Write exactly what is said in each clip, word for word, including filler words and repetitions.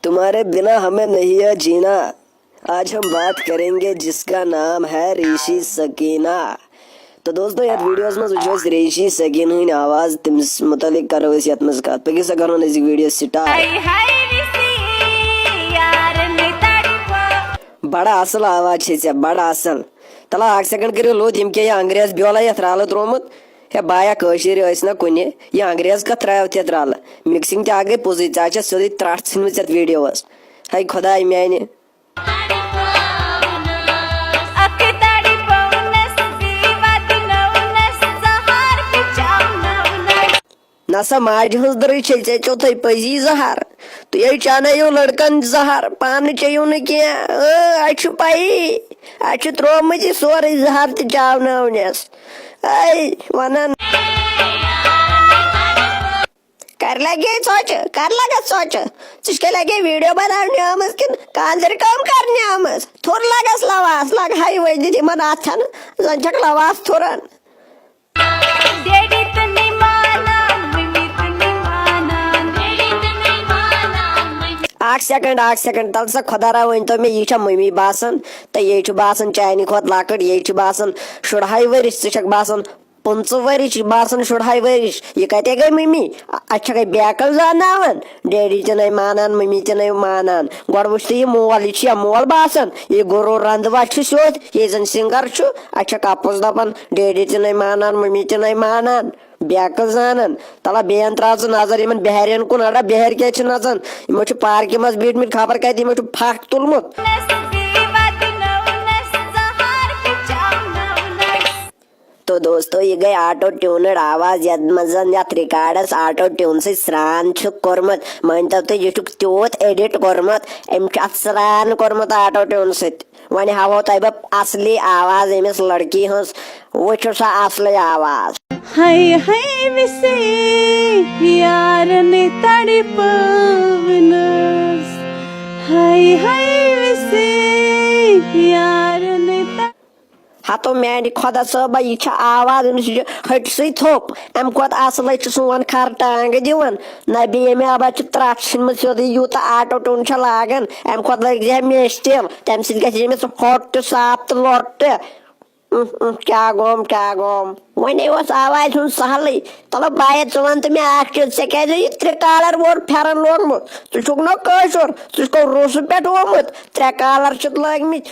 تمہارے بنا ہمیں نہیں ہے جینا۔ آج ہم بات کریں گے جس کا نام ہے ریشی سکینہ۔ تو دوستو، یتھ ویڈیوس منٛز وٕچھو أسۍ ریشی سکینہ ہٕنٛدۍ آواز، تٔمِس مُتعلِق کرو أسۍ یتھ منٛز کتھ۔ پٔکِو سا کرون أزِکۍ ویڈیو سٹارٹ۔ ہاے ہاے وِسی یارن تڑپو۔ بڑٕ اصل آواز چھے ژےٚ، بڑٕ اصل۔ تلہ اکھ سیکنڈ کٔرِو لوٚت، یِم کیٛاہ یہِ انگریز بیولہ یتھ رلہٕ ترٛوومُت۔ ہے بایا، کٲشِر ٲسۍ نہ کُنہِ، یہِ انگریز کتھ ترٛایو تتھ رلہٕ؟ مکسنگ تہِ اکھ گٔے پوٚزٕے، ژےٚ چھےٚ سیوٚدُے ترٛٹھ ژھٕنمٕژ یتھ ویڈیوس۔ ہے خداے میانہِ۔ اکھ تڑپونس بیٚیہِ ودنونس زہر بچاونونس۔ نسا ماجہِ ہٕنٛز دٕرٕے چھے ژےٚ چوٚتھے پٔزی زہر۔ تُہۍ ہے چانٲیِو لڑکن زہر، پانہٕ چیٚیِو نہٕ کینٛہہ۔ اۭں، اَسہِ چھُ پَیی، اَسہِ چھُ ترٛوومُت یہِ سورُے زہر تہِ چاوناونس۔ اے ونان۔ کر لگے ژۄچہِ، کر لگس ژۄچہِ۔ ژٕ چھِ کیٛاہ لگے ویڈیو بناونہِ آمٕژ کِنہٕ کانٛدرِ کٲم کرنہِ آمٕژ؟ تھوٚر لگس لواس، لگ ہاے وٲتِتھ یِمن اتھن، زن چھکھ لواس تھوٚران۔ ڈیڈی تہٕ نہٕ مانان، مٔمی تہٕ نہٕ مانان۔ اکھ سیکنڈ، اکھ سیکنڈ، تل سا خۄدا را ؤنۍ تو مےٚ، یہِ چھا مٔمی باسان؟ تہٕ یہِ چھُ باسان چانہِ کھۄتہٕ لۄکٕٹ، یہِ چھُ باسان شُرہاے ؤرِش، ژٕ چھکھ باسان پٕنٛژٕہ ؤرِش، یہِ باسان شُرہاے ؤرِش۔ یہِ کتے گٔے مٔمی؟ ا-، اَتھ چھا گٔے بیکل زانناوان؟ ڈیڈی تہِ نَے مانان، مٔمی تہِ نَے مانان۔ گۄڈٕ وٕچھ تہٕ یہِ مول، یہِ چھُ یا مول باسان؟ یہِ گُروٗ رنٛدوا چھُ سیوٚد، یہِ زن سِنگر چھُ، اَتھ چھا کپُس دپان، ڈیڈی تہِ نَے مانان، مٔمی تہِ نَے مانان۔ بیکل زانان۔ تلہ بیٚین تراو ژٕ نظر یِمن بہارین کُن، اڑا بہار کیٛازِ چھِ نژان؟ یِمو چھُ پارکہِ منٛز بیٖٹھمٕتۍ خبر کتہِ، یِمو چھُ پھکھ تُلمُت۔ تو دوستو، یہِ گٔے آٹو ٹیونڈ آواز، یتھ منٛز زن یتھ ریکارڈس آٹو ٹیون سۭتۍ سران چھُ کوٚرمُت۔ مٲنۍ تو تُہۍ، یہِ چھُکھ تیوٗت ایڈٹ کوٚرمُت، أمۍ چھُ اتھ سران کوٚرمُت آٹو ٹیون سۭتۍ۔ وۄنۍ ہاوو تۄہہِ بہٕ اصلی آواز أمِس لڑکی ہٕنٛز، وٕچھِو سا اصلی آواز۔ ہاے ہاے وِسے یارن تڑپٲونس، ہاے ہاے وِسے یارن تڑ- ہتو میانہِ خۄدا صٲبا، یہِ چھا آواز أمِس، یہِ چھُ ہٹۍ سٕے تھوٚپ۔ امہِ کھۄتہٕ اصلے چھُ سون خر ٹانگہٕ دِوان۔ نبی ییٚمہِ آباد چھُ ترٛٹھ ژھٕنمٕژ سیوٚدُے، یوٗتاہ آٹو ٹیون چھا لاگان، امہِ کھۄتہٕ لٲگۍ زِ ہا مےٚ سٹیل، تمہِ سۭتۍ گژھِ أمِس ہوٚٹ تہِ صاف تہٕ لۄٹ تہِ۔ اُہ، اُہ، کیٛاہ گوم، کیٛاہ گوم۔ وۄنۍ اوس آوازِ ہُنٛد سہلٕے۔ تلو بایا، ژٕ وَن تہٕ مےٚ اکھ چیٖز، ژےٚ کیٛازِ یہِ ترٛےٚ کالر وول پھٮ۪رن لوگمُت؟ ژٕ چھُکھ نہ کٲشُر، ژٕ چھُکھ روسہٕ پٮ۪ٹھ آمُت، ترٛےٚ کالر چھِتھ لٲگمٕتۍ۔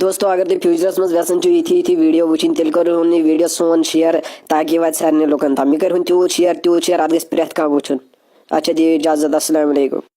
دوستو، اگر تُہۍ فیوچرس منٛز یژھان چھِو یِتھی یِتھی ویڈیو وٕچھِنۍ، تیٚلہِ کٔرِو یہِ ویڈیو سون شیئر، تاکہِ یہِ واتہِ سارنٕے لُکن تام۔ یہِ کٔرِہُن تیوٗت شیئر، تیوٗت شیئر، اتھ گژھِ پرٛٮ۪تھ کانٛہہ وٕچھُن۔ اچھا، دِیِو اجازت، السلام علیکم۔